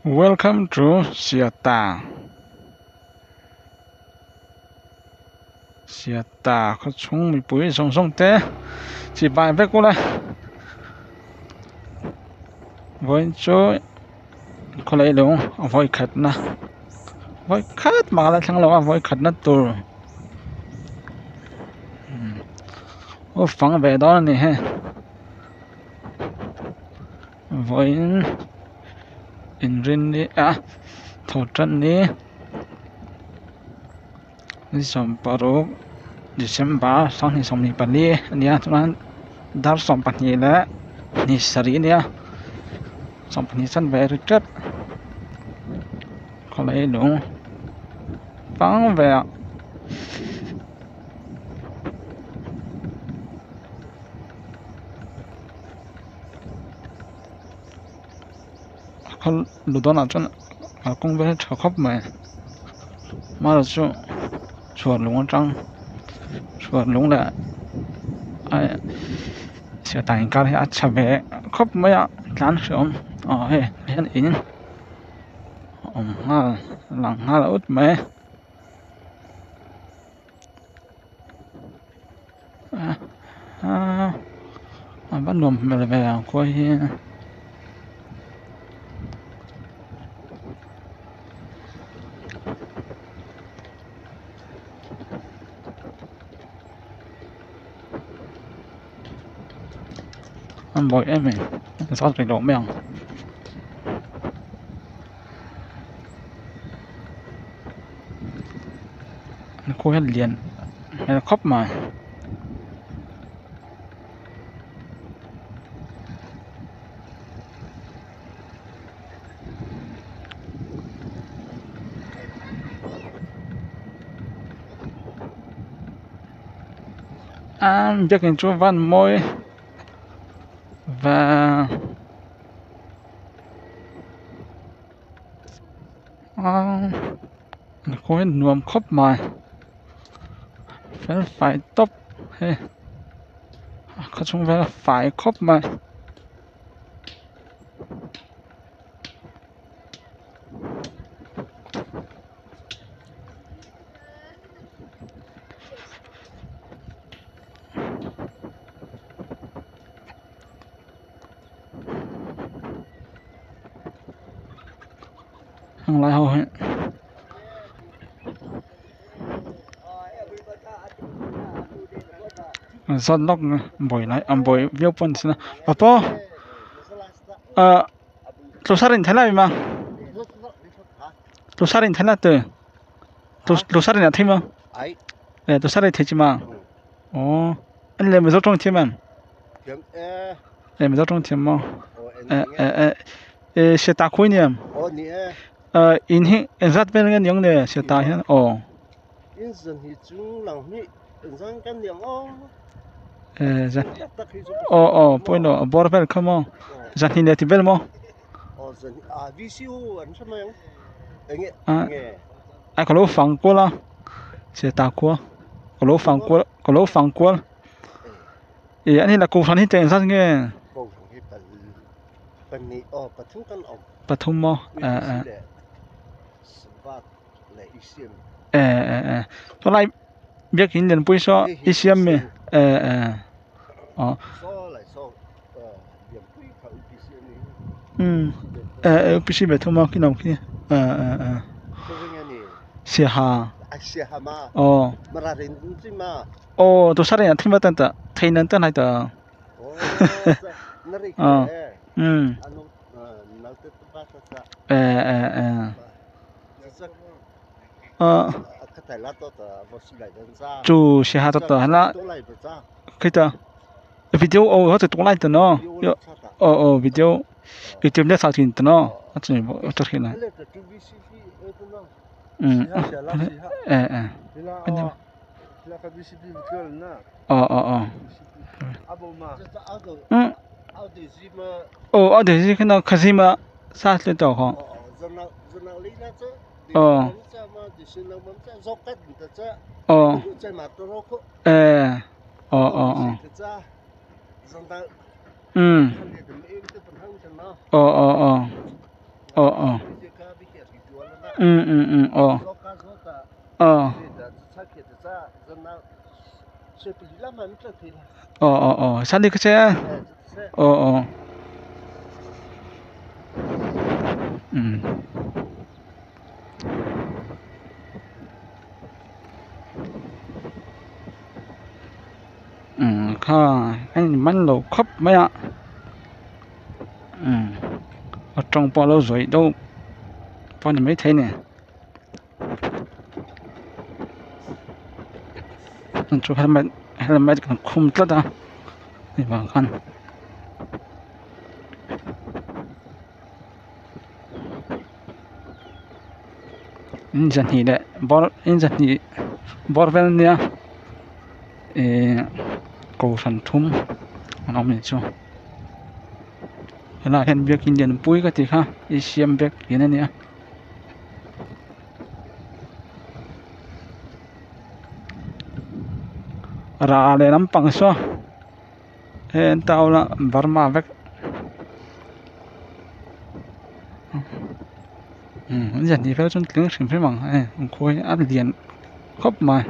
Welcome to Siata. Siata khaw chhung mipui zawng zawng te chi bai vek ula vawiin chu khawlai lo a vawi khatna vawi khat mah la thleng lo a vawi khatna tur aw fang ve dawn a ni hei. Vawiin inrinni a thaw tan ni ni 16 December 2024 a nia chuan dar 12 leh ni sarih a nia 12 chanve a ri tep khawlai lung tang ve ah. Khaw lu dawnah chuan kalkawng vel hi tha khawp mai amaherawh chu chhuar lung atang chhuar lung leh chhiat ah inkar hi a chhe ve khawp mai a tlan hrehawm aw hei hian in a awm nghal a lang nghal ut mai. A va nuam hmel ve ang khua hi a mawi em em a zat rih loh mai ang. An khua hian lian hmel khawp mai. A biakin chu van mawi va. Khawi nuam khawp mai fel fai tawp hei a khaw chhung vel a fai khawp mai. Heng lai ho hi zawt lawk buai lai a buai viau pawh a ni si a pawpaw ah tlusar in thelai ma tlusar in thelai te tlusar in a thei ma eh tlusar in thei chi ma aw an leh mizo tawng thiam em. Eh mizo tawng thiam maw eh eh eh eh seta khawi nia eh in hi engzat vel nge niang le seta hian aw eh zan aw aw pawilo a bawr vel kha maw zan leh ti vel maw a ka lo fang kual a seta khua ka lo fang kual ka lo fang kual. Ih ani la kohhran hi cheng zat nge? Kohhran hi pahnih aw pathum kan awm. Pathum maw? Eh eh. Sabat leh Isiam. Eh eh eh. Tunlai biakin lianpui saw Isiam mi? Eh eh. Aw. Saw lai saw lianpui kha UPC a ni. Um eh eh UPC ve thum a khi lo khi. Eh eh eh. Siaha. Siaha ma. Aw. Mara rin chi ma. Aw tu sar in a thim tan ta thei nan tan hai ta. Aw um eh eh eh. Aw chu siaha ta ta hala khi ta video aw ho tu lai ta no aw aw video youtube le sa thin ta no a chu ta khi na um eh eh. Aw aw aw um aw a dei khi na khazima sa tle to kho aw aw eh aw aw aw um aw aw aw aw aw. 嗯嗯嗯，哦。哦。哦哦哦，山里可去？哦哦。嗯。Kha anh man lo khắp mấy ạ. Ở trong bao lâu rồi đâu bao nhiêu mấy thế nè. Chú helmet helmet còn khum tất à. Thì vào khăn. In dân hi le bor in dân hi bor vel nia e ko san thum an awm ni chu helai hian biakin lian pui ka ti kha i siam bek hian ania ra leh lampang saw he an taula Burma vek an zan hi vel chuan tling hrim hrim ang hei an khawi a lian khawp mai.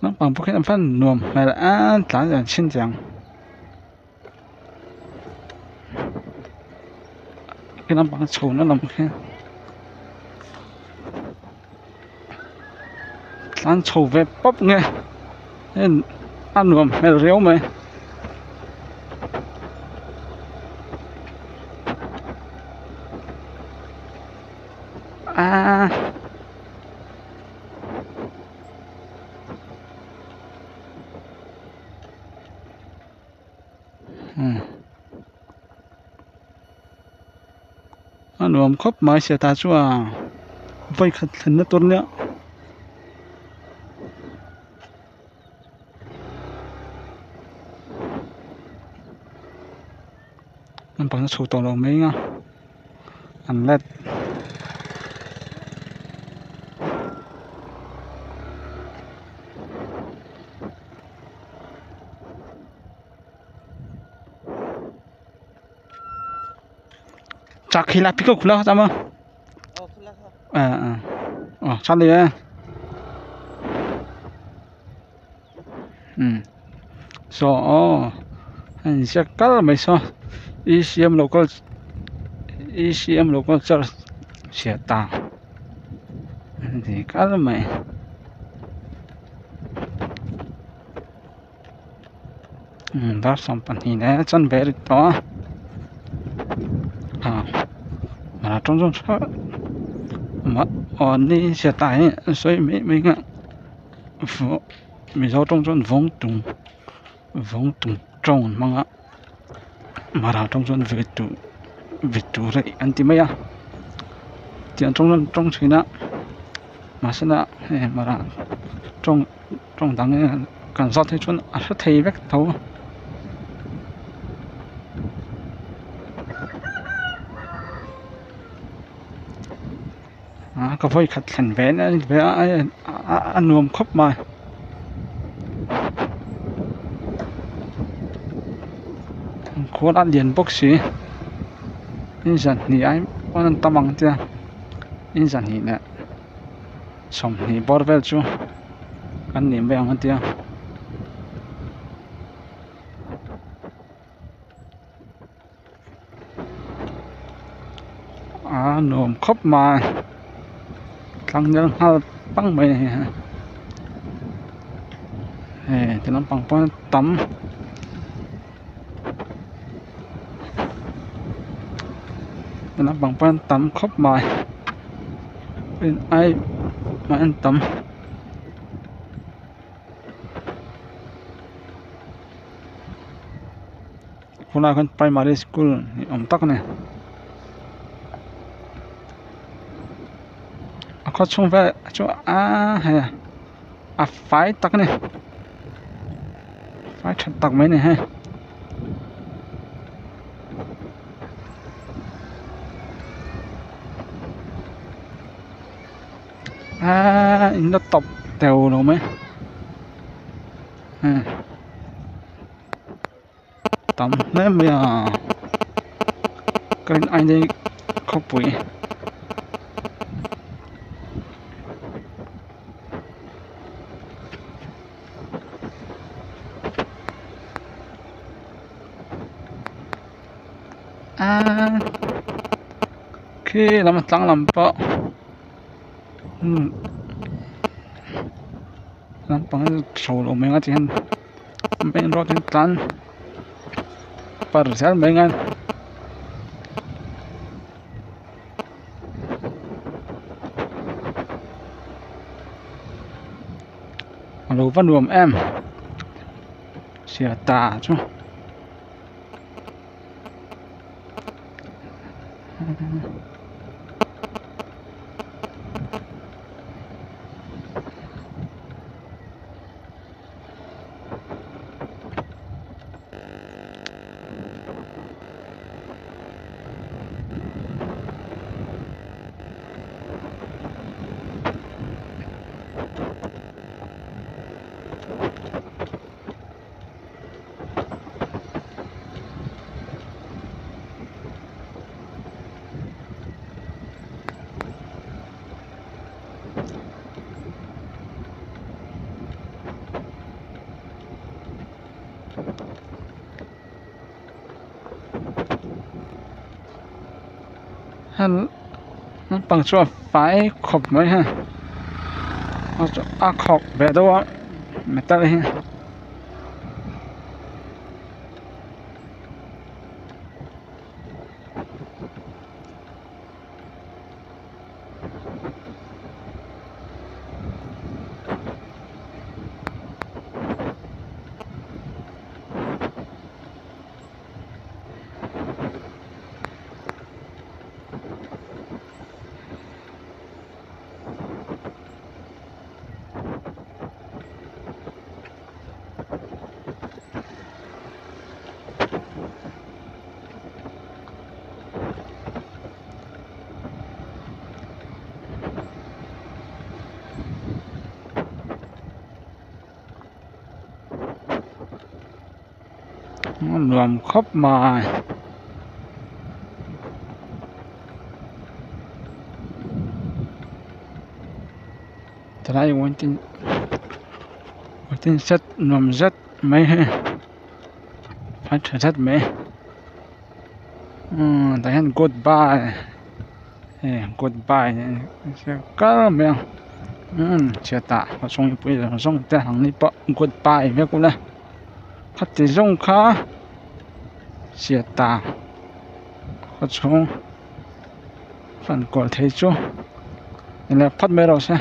Lampang pawh khian an fan nuam hmel a tlan an chhin chiang. Khi lampang chho na lam khi tlan chho ve pawp nge hei a nuam hmel riau mai. A a nuam khawp mai sia ta chu a vawi khat thlen na tur nia. Lampang chu chho tawh lo mai anga an let. Chak hi la pick khula chama à à ờ sao đi so oh anh sẽ cắt mấy so ECM local ECM local church sẽ ta thì cắt mày đó xong phần thì này chân về được đó à mà trong trong sao mà ở đây sẽ tải所以没没个佛没招中中风中风中中mà mà là trong trong về tụ về tụ rồi anh tìm mấy à tiền trong trong trong chuyện đó mà xin là mà là trong trong đằng cần sao thế chuẩn à thấy vết thấu à có phải khát thành vé nữa vé ăn nuông khóc mà khó ăn liền bốc xí in dần thì ai con tâm bằng chưa in dần thì nè xong thì bỏ về chú ăn niệm về ăn chưa à nuông khóc mà tăng nhân ha băng mày này hả thì nó bằng bao tắm nó bằng bao tắm khóc mày bên ai mà ăn tắm hôm nay con primary school ông tắc này có chung về chỗ a hay à phải tắc này phải thật tắc mấy này ha. in la tawp teuh lo mai tam hle mai a ka rin ai khawpui. A khi lam tlang lam pawh lampang chho lo mai ang a ti hian main road hi tlan par zel mai ang a. A lo va nuam em sia ta chu. Naupang chu a fai khawp mai hei a khawk ve deuh a metal hi. Nuam khawp mai. Tilai waiting shed nuam zet mai hi a tha zet mai umm tah hian goodbye hei goodbye a kar mai a umm chhiatah a chhung mipui zawng zawng te ang ni pawh goodbye vek ula khati zawng kha chhiatah a chhung fan kual thei chu ni leh phawt mai rawh se.